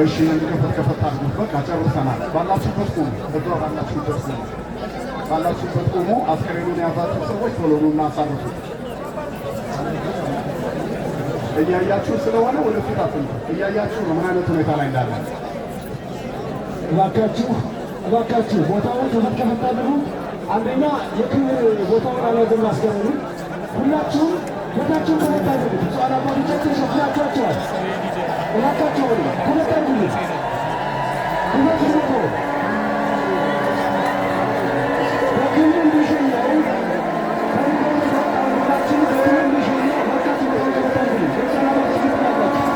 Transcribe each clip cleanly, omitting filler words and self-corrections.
እሺ ከፈት ከፈት አድርጉት። በቃ ጨርሰናል። ባላችሁበት ቁሙ። እዛው ባላችሁበት ቁሙ። ባላችሁበት ቁሙ። አስከሬኑን የያዛችሁ ሰዎች ቶሎ ኑና አሳርፉ። እያያችሁ ስለሆነ ወደፊት አትምጡ። እያያችሁ ነው ምን አይነት ሁኔታ ላይ እንዳለ። እባካችሁ እባካችሁ ቦታውን ከፈት ከፈት አድርጉት። አንደኛ የክብር ቦታውን አልያዘም አስከሬኑ። ሁላችሁም ቦታችሁን ከፈት አድርጉት። ብፁዓን አባቶቻችን ሸፍናችኋቸዋል። እባካችሁ ከፈት አድርጉት። ከፈት ቦታውን በክብር እንዲሸኘው ሁላችን በክብር እንዲሸኘው እባካችሁ ቦታውን ከፈት አድርጉት። ብፁዓን አባቶች ፊት አላችሁ።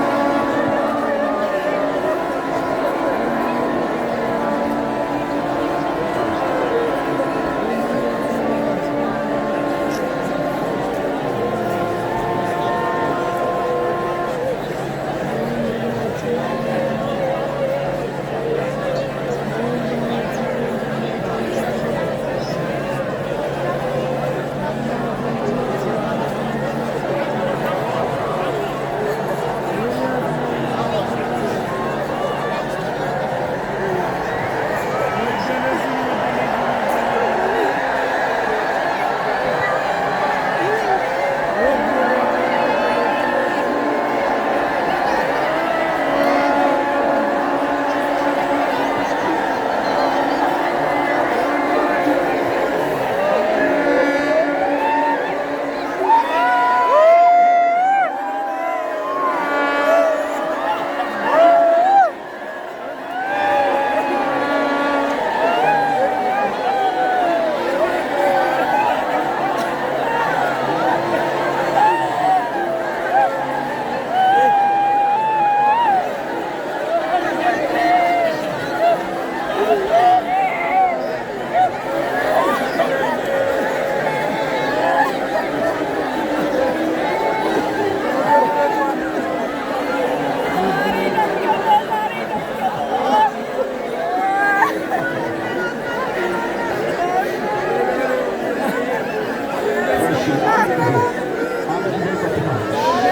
አንድ ጊዜ ጸጥታ። አንዴ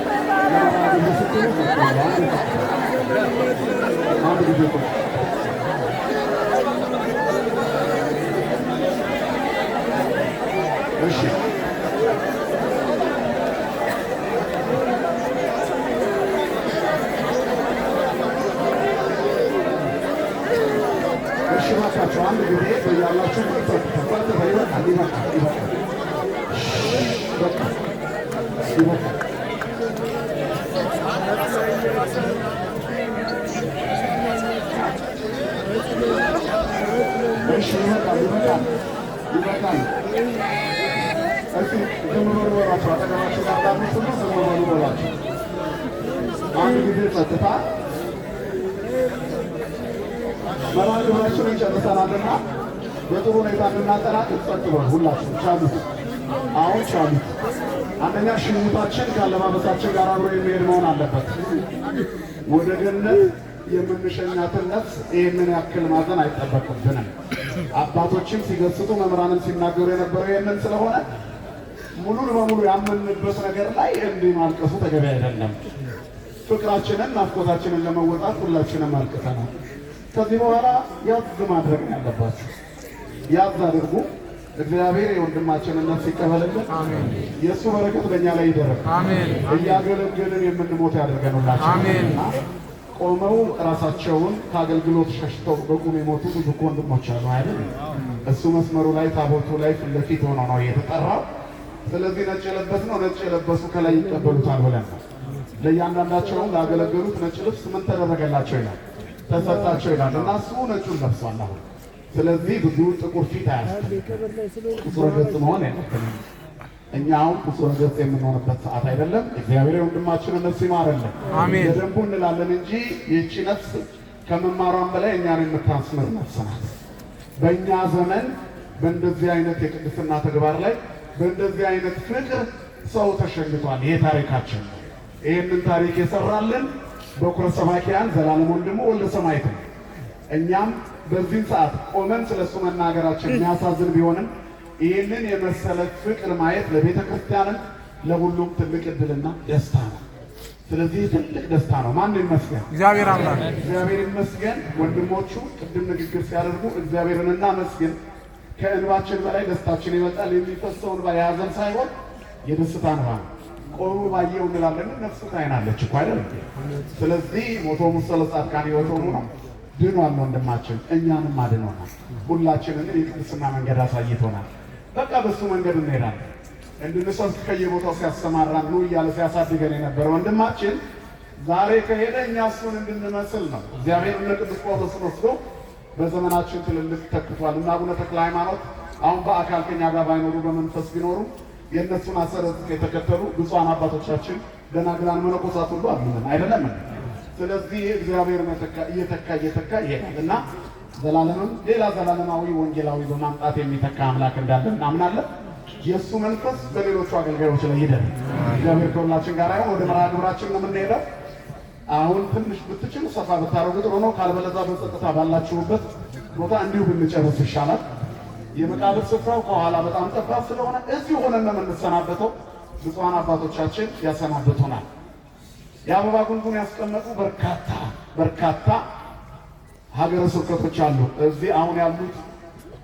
ለመርሃ ግብሩ ስትሉ ጸጥ በሉ። አንዴ ጸጥታ። አንድ ጊዜ ጸጥታ። እሺ፣ እሺ፣ እባካችሁ አንድ ጊዜ በያላችሁበት ጸጥታ፣ ጸጥታ። ይበቃል፣ ይበቃል፣ ይበቃል። በቃ ይበቃል። እሺ፣ ይበቃል፣ ይበቃል፣ ይበቃል። እስኪ ዝም በሉ በሏቸው። አጠገባቸው ጋር ላሉት ሁሉ ዝም በሉ በሏቸው። አንድ ጊዜ ጸጥታ። መርሃ ግብራችንን ጨርሰናልና በጥሩ ሁኔታ እንድናጠናቅቅ ጸጥ በሉ ሁላችሁ። ቻሉት፣ አሁን ቻሉት። አንደኛ ሽኝታችን ከአለባበሳችን ጋር አብሮ የሚሄድ መሆን አለበት። ወደ ገነት የምንሸኛትን ነፍስ ይህንን ያክል ማዘን አይጠበቅብንም። አባቶችም ሲገስጡ መምህራንም ሲናገሩ የነበረው ይህንን ስለሆነ ሙሉ ለበሙሉ ያመንበት ነገር ላይ እንዲህ ማልቀሱ ተገቢ አይደለም። ፍቅራችንን ናፍቆታችንን ለመወጣት ሁላችንም አልቅሰናል። ከዚህ በኋላ ያዝ ማድረግ ነው ያለባችሁ። ያዝ አድርጉ። እግዚአብሔር የወንድማችንን ነፍስ ይቀበልልን። የእሱ በረከት በእኛ ላይ ይደረግ። እያገለገልን የምንሞት ያደርገን ሁላችን። ቆመው ራሳቸውን ከአገልግሎት ሸሽተው በቁም የሞቱ ብዙ እኮ ወንድሞች አሉ አይደል? እሱ መስመሩ ላይ ታቦቱ ላይ ፊት ለፊት ሆኖ ነው የተጠራው። ስለዚህ ነጭ የለበስ ነው ነጭ የለበሱ ከላይ ይቀበሉታል ብለን ነው። ለእያንዳንዳቸውም ላገለገሉት ነጭ ልብስ ምን ተደረገላቸው ይላል፣ ተሰጣቸው ይላል። እና እሱ ነጩን ለብሷል አሁን። ስለዚህ ብዙ ጥቁር ፊት አያስፈልግም። ጥቁር ገጽ መሆን የለብንም። እኛ አሁን ጥቁር ገጽ የምንሆንበት ሰዓት አይደለም። እግዚአብሔር የወንድማችንን ነፍስ ይማርልን። በደንቡ እንላለን እንጂ ይህቺ ነፍስ ከመማሯን በላይ እኛን የምታስምር ነፍስ ናት። በእኛ ዘመን በእንደዚህ አይነት የቅድስና ተግባር ላይ በእንደዚህ አይነት ፍቅር ሰው ተሸኝቷል። ይሄ ታሪካችን ነው። ይህንን ታሪክ የሰራልን በኩረ ሰባኪያን ዘላለም ወንድሙ ወልደ ሰማዕት ነው። እኛም በዚህን ሰዓት ቆመን ስለሱ መናገራችን የሚያሳዝን ቢሆንም ይህንን የመሰለ ፍቅር ማየት ለቤተ ክርስቲያንም ለሁሉም ትልቅ ዕድልና ደስታ ነው። ስለዚህ ትልቅ ደስታ ነው። ማን ይመስገን? እግዚአብሔር አምላክ። እግዚአብሔር ይመስገን። ወንድሞቹ ቅድም ንግግር ሲያደርጉ እግዚአብሔርን እናመስግን፣ ከእንባችን በላይ ደስታችን ይበልጣል። የሚፈሰው እንባ የሀዘን ሳይሆን የደስታ እንባ ነው። ቆሙ ባየው እንላለን፣ ነፍሱ ታይናለች እኮ አይደል? ስለዚህ ሞቶሙ ለጻድቃን ሕይወቶሙ ነው። ድኗል ወንድማችን፣ እኛንም አድኖናል። ሁላችንን የቅድስና መንገድ አሳይቶናል። በቃ በሱ መንገድ እንሄዳለን። እንድንሰብክ ከየቦታው ሲያሰማራን ኑ እያለ ሲያሳድገን የነበረ ወንድማችን ዛሬ ከሄደ እኛ እሱን እንድንመስል ነው። እግዚአብሔር እነ ቅዱስ ጳውሎስን ወስዶ በዘመናችን ትልልቅ ተክቷል። እና አቡነ ተክለ ሃይማኖት አሁን በአካል ከኛ ጋር ባይኖሩ በመንፈስ ቢኖሩ የእነሱን አሰረ ጽድቅ የተከተሉ ብፁዓን አባቶቻችን ደናግላን መነኮሳት ሁሉ አሉን አይደለም? ስለዚህ እግዚአብሔር እየተካ እየተካ ይሄዳል እና ዘላለምም ሌላ ዘላለማዊ ወንጌላዊ በማምጣት የሚተካ አምላክ እንዳለ እናምናለን። የእሱ መንፈስ በሌሎቹ አገልጋዮች ላይ ይደር። እግዚአብሔር ከሁላችን ጋር ይሁን። ወደ መርሃ ግብራችን ነው የምንሄደው። አሁን ትንሽ ብትችሉ ሰፋ ብታደርጉ ጥሩ ነው። ካልበለዛ በጸጥታ ባላችሁበት ቦታ እንዲሁ ብንጨርስ ይሻላል። የመቃብር ስፍራው ከኋላ በጣም ጠባብ ስለሆነ እዚሁ ሆነን ነው የምንሰናበተው። ብፁዓን አባቶቻችን ያሰናብቱናል። የአበባ ጉንጉን ያስቀመጡ በርካታ በርካታ ሀገረ ስብከቶች አሉ። እዚህ አሁን ያሉት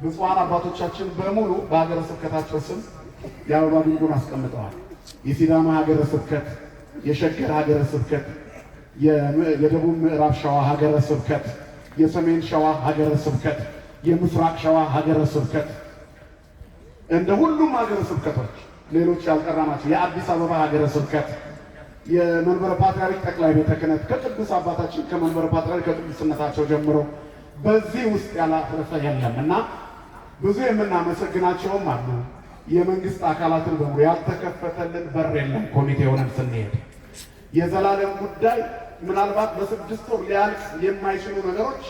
ብፁዓን አባቶቻችን በሙሉ በሀገረ ስብከታቸው ስም የአበባ ጉንጉን አስቀምጠዋል። የሲዳማ ሀገረ ስብከት፣ የሸገር ሀገረ ስብከት፣ የደቡብ ምዕራብ ሸዋ ሀገረ ስብከት፣ የሰሜን ሸዋ ሀገረ ስብከት፣ የምስራቅ ሸዋ ሀገረ ስብከት፣ እንደ ሁሉም ሀገረ ስብከቶች ሌሎች ያልጠራናቸው የአዲስ አበባ ሀገረ ስብከት፣ የመንበረ ፓትርያርክ ጠቅላይ ቤተ ክህነት ከቅዱስ አባታችን ከመንበረ ፓትርያርክ ከቅዱስነታቸው ጀምሮ በዚህ ውስጥ ያላረፈ የለም እና ብዙ የምናመሰግናቸውም አሉ። የመንግስት አካላትን በሙሉ ያልተከፈተልን በር የለም። ኮሚቴ ሆነን ስንሄድ የዘላለም ጉዳይ ምናልባት በ6 ወር ሊያልቅ የማይችሉ ነገሮች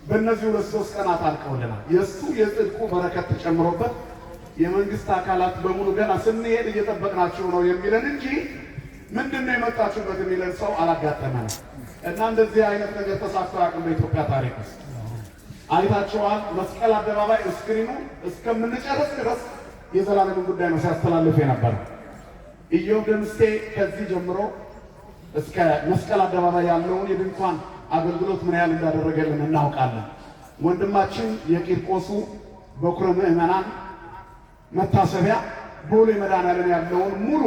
በእነዚህ 2-3 ቀናት አልቀውልናል። የእሱ የጽድቁ በረከት ተጨምሮበት የመንግስት አካላት በሙሉ ገና ስንሄድ እየጠበቅናችሁ ነው የሚለን እንጂ ምንድን ነው የመጣችሁበት የሚለን ሰው አላጋጠመንም። እና እንደዚህ አይነት ነገር ተሳክቶ አያውቅም በኢትዮጵያ ታሪክ ውስጥ አይታችኋል። መስቀል አደባባይ screen ኑ እስከምንጨርስ ድረስ የዘላለምን ጉዳይ ነው ሲያስተላልፍ የነበረው። ኢዮብ ደምስቴ ከዚህ ጀምሮ እስከ መስቀል አደባባይ ያለውን የድንኳን አገልግሎት ምን ያህል እንዳደረገልን እናውቃለን። ወንድማችን የቂርቆሱ በኩረ ምዕመናን መታሰቢያ ቦሌ መድኃኔዓለም ያለውን ሙሉ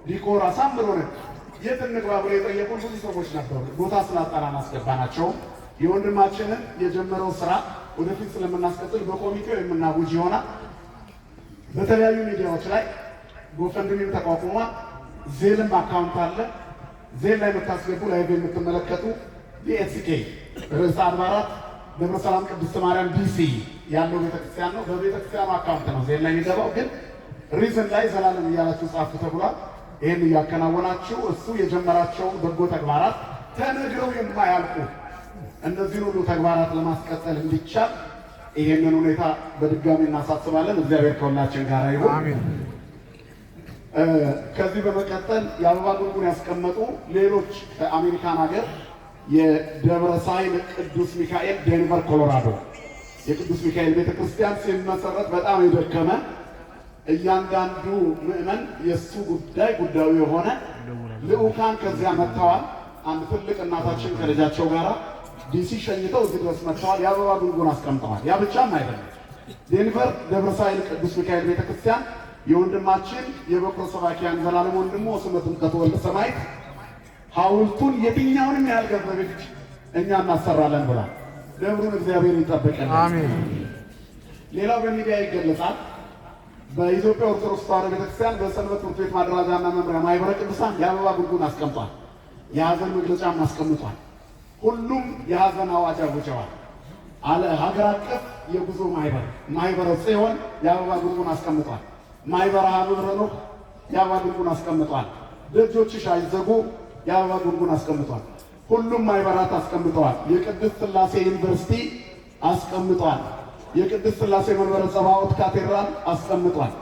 decor አሳምሮ ነው። የት እንግባ ብሎ የጠየቁን ብዙ ሰዎች ነበሩ። ቦታ ስላጣን አላስገባናቸውም። የወንድማችንን የጀመረው ስራ ወደፊት ስለምናስቀጥል በኮሚቴው የምናውጅ ይሆናል። በተለያዩ ሚዲያዎች ላይ GoFundMe ም ተቋቁሟል። Zelle ም account አለ። Zelle ላይ የምታስገቡ live የምትመለከቱ DSK ርዕሰ አድባራት ደብረ ሰላም ቅድስት ማርያም ዲሲ ያለው ቤተክርስቲያን ነው። በቤተክርስቲያኑ account ነው Zelle ላይ የሚገባው፣ ግን reason ላይ ዘላለም እያላችሁ ጻፉ ተብሏል። ይህን እያከናወናችሁ እሱ የጀመራቸውን በጎ ተግባራት ተነግረው የማያልቁ እነዚህን ሁሉ ተግባራት ለማስቀጠል እንዲቻል ይህንን ሁኔታ በድጋሚ እናሳስባለን። እግዚአብሔር ከሁላችን ጋር ይሁን። ከዚህ በመቀጠል የአበባ ጉንጉን ያስቀመጡ ሌሎች ከአሜሪካን ሀገር የደብረ ሳይል ቅዱስ ሚካኤል ዴንቨር ኮሎራዶ የቅዱስ ሚካኤል ቤተክርስቲያን ሲመሰረት በጣም የደከመ፣ እያንዳንዱ ምዕመን የእሱ ጉዳይ ጉዳዩ የሆነ ልዑካን ከዚያ መጥተዋል። አንድ ትልቅ እናታችን ከልጃቸው ጋር ዲሲ ሸኝተው እዚህ ድረስ መጥተዋል። የአበባ ጉንጉን አስቀምጠዋል። ያ ብቻም አይደለም። ዴንቨር ደብረ ሳይል ቅዱስ ሚካኤል ቤተክርስቲያን የወንድማችን የበኩረ ሰባኪያን ዘላለም ወንድሙ ስመ ጥምቀቱ ወልደ ሰማዕት ሐውልቱን የትኛውንም ያህል ገንዘብ ይፍጅ እኛ እናሰራለን ብሏል። ደብሩን እግዚአብሔር ይጠብቅልን። ሌላው በሚዲያ ይገለጻል። በኢትዮጵያ ኦርቶዶክስ ተዋሕዶ ቤተክርስቲያን በሰንበት ትምህርት ቤት ማደራጃና መምሪያ ማህበረ ቅዱሳን የአበባ ጉንጉን አስቀምጧል። የሀዘን መግለጫም አስቀምጧል። ሁሉም የሀዘን አዋጅ አውጀዋል። አለ ሀገር አቀፍ የጉዞ ማህበር ማህበረ ጽዮን የአበባ ጉንጉን አስቀምጧል። ማህበረ ሀብረ ኖህ የአበባ ጉንጉን አስቀምጧል። ደጆችሽ አይዘጉ የአበባ ጉንጉን አስቀምጧል። ሁሉም ማህበራት አስቀምጠዋል። የቅድስት ሥላሴ ዩኒቨርሲቲ አስቀምጧል። የቅድስት ሥላሴ መንበረ ጸባዖት ካቴድራል አስቀምጧል።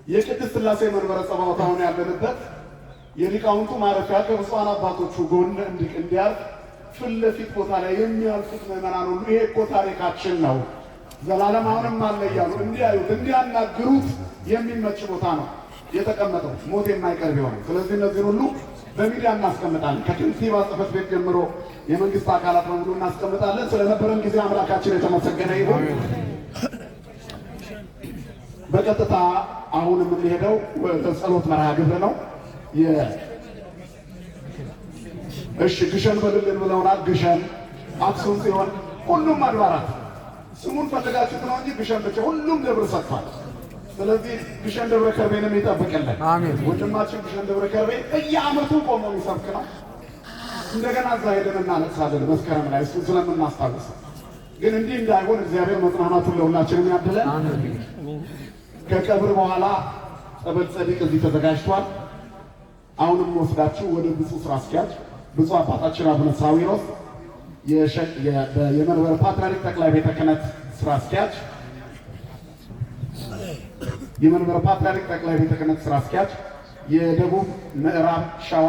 የቅድስት ሥላሴ መንበረ ጸባዖት አሁን ያለንበት የሊቃውንቱ ማረፊያ ከብፁዓን አባቶቹ ጎን እንዲያርፍ ፊት ለፊት ቦታ ላይ የሚያልፉት ምዕመናን ሁሉ ይሄ እኮ ታሪካችን ነው፣ ዘላለም አሁንም አለ እያሉ እንዲያዩት እንዲያናግሩት የሚመች ቦታ ነው የተቀመጠው፣ ሞት የማይቀር ቢሆንም። ስለዚህ እነዚህን ሁሉ በሚዲያ እናስቀምጣለን። ከከንቲባ ጽሕፈት ቤት ጀምሮ የመንግስት አካላት በሙሉ እናስቀምጣለን። ስለነበረን ጊዜ አምላካችን የተመሰገነ ይሁን። በቀጥታ አሁን የምንሄደው ወደ ጸሎት መርሃ ግብር ነው። እሺ ግሸን በልልን ብለውናል። ግሸን፣ አክሱም ጽዮን፣ ሁሉም አድባራት ስሙን ፈልጋችሁት ነው እንጂ ግሸን ብቻ ሁሉም ደብር ሰጥቷል። ስለዚህ ግሸን ደብረ ከርቤንም ይጠብቅልን። ወንድማችን ግሸን ደብረ ከርቤ በየዓመቱ ቆሞ የሚሰብክ ነው። እንደገና እዛ ሄደን እናለቅሳለን መስከረም ላይ እሱን ስለምናስታውሰው። ግን እንዲህ እንዳይሆን እግዚአብሔር መጽናናቱን ለሁላችንም ያድለን። ከቀብር በኋላ ጸበል ጸዲቅ እዚህ ተዘጋጅቷል። አሁንም ወስዳችሁ ወደ ብፁዕ ስራ አስኪያጅ ብፁዕ አባታችን አቡነ ሳዊሮስ የመንበረ ፓትርያርክ ጠቅላይ ቤተ ክህነት ስራ አስኪያጅ፣ የመንበረ ፓትርያርክ ጠቅላይ ቤተ ክህነት ስራ አስኪያጅ፣ የደቡብ ምዕራብ ሸዋ